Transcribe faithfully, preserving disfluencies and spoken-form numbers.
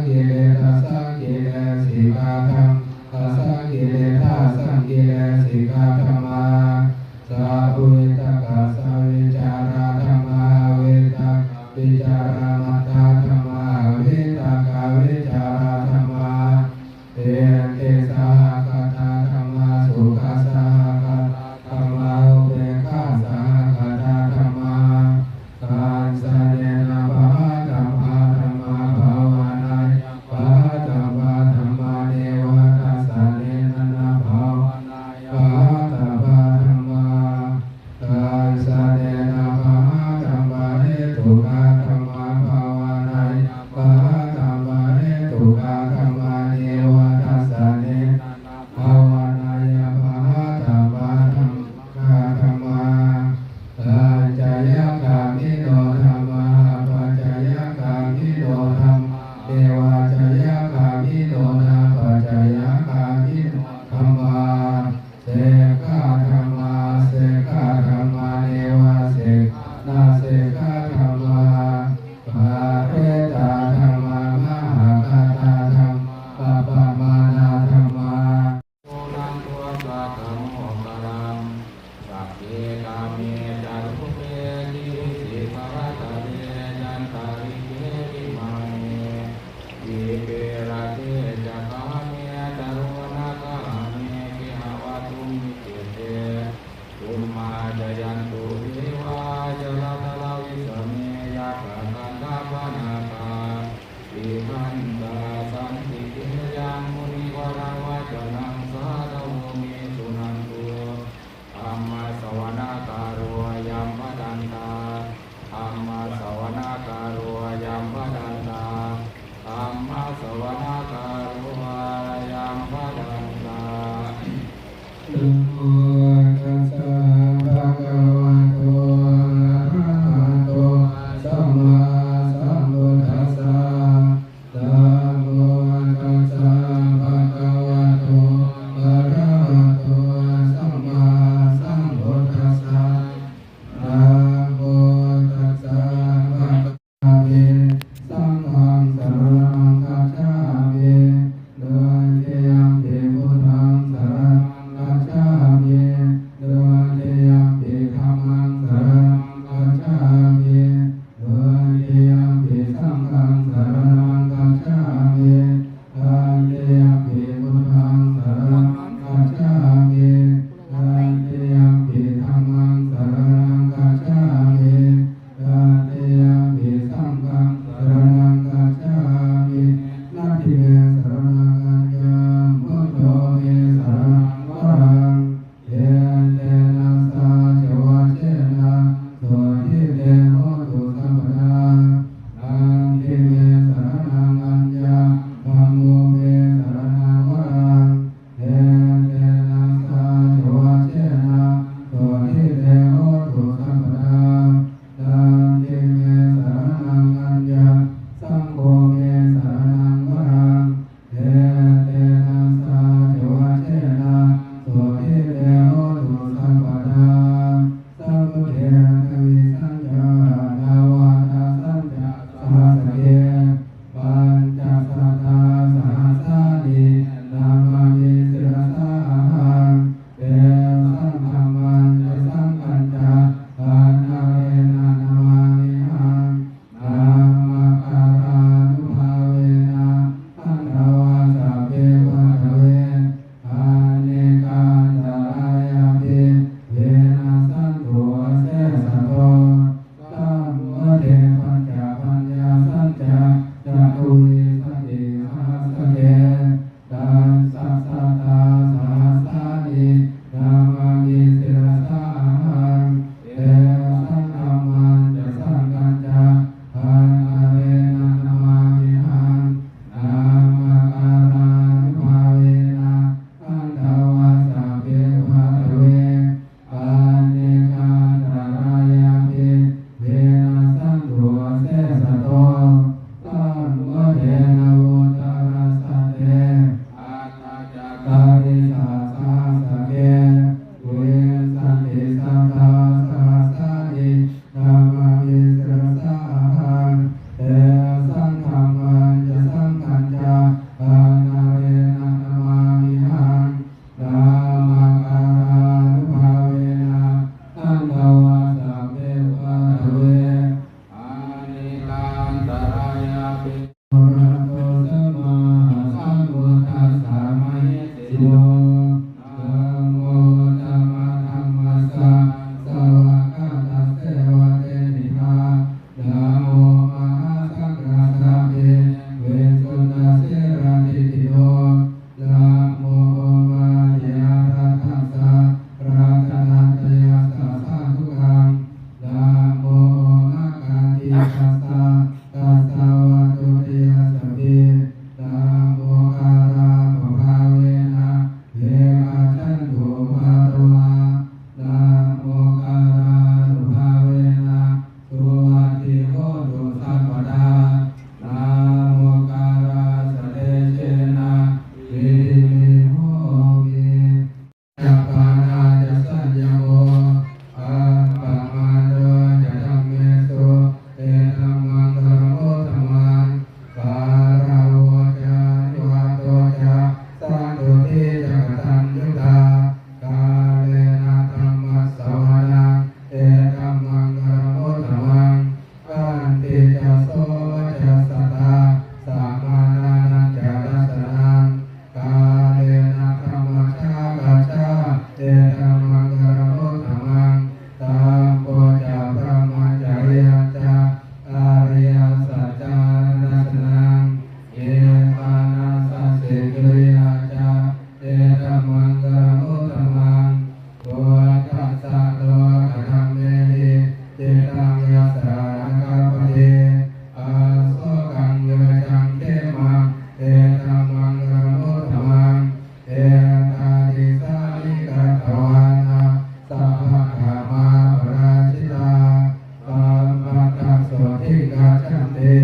Saṅkiliṭṭhasaṅkilesikā dhammā, asaṅkiliṭṭhāsaṅkilesikā dhammā. Savitakkasavicārā dhammā, avitakkavicāramattā dhammā, avitakkāvicārā dhammā. Pītisahagatā dhammā, sukhasahagatā dhammā, upekkhāsahagatā dhammā. Dassanena pahātabbā dhammā, bhāvanāya pahātabbā dhammā, neva dassanena na bhāvanāya pahātabbā dhammā. Dassanena pahātabbahetukā dhammā, bhāvanāya pahātabbahetukā dhammā, neva dassanena na bhāvanāya pahātabbā dhammā. Ācayagāmino dhammā, apacayagāmino dhammā, nevācayagāmino nāpacayagāmino dhammā. Sekkhā dhammā, asekkhā dhammā, nevasekkhā nāsekkhā dhammā. Pharittā dhammā, mahaggatā dhammā, appamāṇā dhammā. Suṇantu saggamokkhadaṃ. Sagge kāme ca rūpe girisikharataṭe cantalikkhe vimāne, dīpe raṭṭhe ca gāme taruvanagahane gehavatthumhi khette, bhummā cāyantu devā jalathalavisame yakkhagandhabbanāgā, tiṭṭhantā santike yaṃ munivaravacanaṃ sādhavo me suṇantu. Dhammassavanakālo ayambhadantā. Dhammassavanakālo ayambhadantā. Dhammassavanakālo ayambhadantā. Namo tassa bhagavato arahato sammāsambuddhassa. Namo tassa bhagavato arahato sammāsambuddhassa. Namo tassa bhagavato saṅghaṃ saraṇaṃ gacchāmi. Dutiyampi buddhaṃ saraṇaṃ gacchāmi. Dutiyampi dhammaṃ saraṇaṃ gacchāmi. Dutiyampi saṅghaṃ saraṇaṃ gacchāmi. Tatiyampi buddhaṃ saraṇaṃ gacchāmi. Tatiyampi dhammaṃ saraṇaṃ gacchāmi. Tatiyampi saṅghaṃ saraṇaṃ gacchāmi. Natthi me saraṇaṃ aññaṃ, buddho me saraṇaṃ varaṃ. Etena saccavajjena sotthi te hotu sabbadā. Natthi me saraṇaṃ aññaṃ, dhammo me saraṇaṃ varaṃ. Etena saccavajjena sotthi te hotu sabbadā. Natthi me saraṇaṃ aññaṃ, saṅgho me saraṇaṃ varaṃ. Etena saccavajjena sotthi te hotu sabbadā. Sambuddhe dvivasañca dvādasañca sahasake, pañcasatasahassāni namāmi sirasā ahaṃ. Tesaṃ dhammañca saṅghañca ādarena namāmihaṃ. Namakkārānubhāvena hantvā sabbe upaddave, anekā antarāyāpi vinassantu asesato. Sambuddhe pañcapaññāsañca catuvīsati arahato sammāsambuddhassa mahesino. Namo uttamadhammassa svākkhātasseva tenidha. Namo mahāsaṅghassāpi visuddhasīladiṭṭhino. Namo omātyāraddhassa ratanattayassa sādhukaṃ. Namo omakātītassa tassa vatthuttayassapi. Namokārappabhāvena vigacchantu upaddavā. Namokārānubhāvena suvatthi hotu sabbadā. Namokārassa tejena vidhimhi homi. Ca pānā ca saññamo appamādo ca dhammesu, etam maṅgalam uttamaṃ. Gāravo ca nivāto ca santuṭṭhī ca kataññutā, kālena dhammassavanaṃ, etam maṅgalam uttamaṃ. Khantī ca sovacassatā, samaṇānañca dassanaṃ, kālena dhammasākacchā, etam maṅgalam uttamaṃ. Tapo ca brahmacariyañca, ariyasaccāna dassanaṃ, nibbānasacchikiriyā ca, etam maṅgalam uttamaṃ. Phuṭṭhassa lokadhammehi cittaṃ yassa na kampati, asokaṃ virajaṃ khemaṃ, etam maṅgalam uttamaṃ. Etādisāni katvāna sabbatthamaparājitā, sabbattha sotthiṃ gacchanti,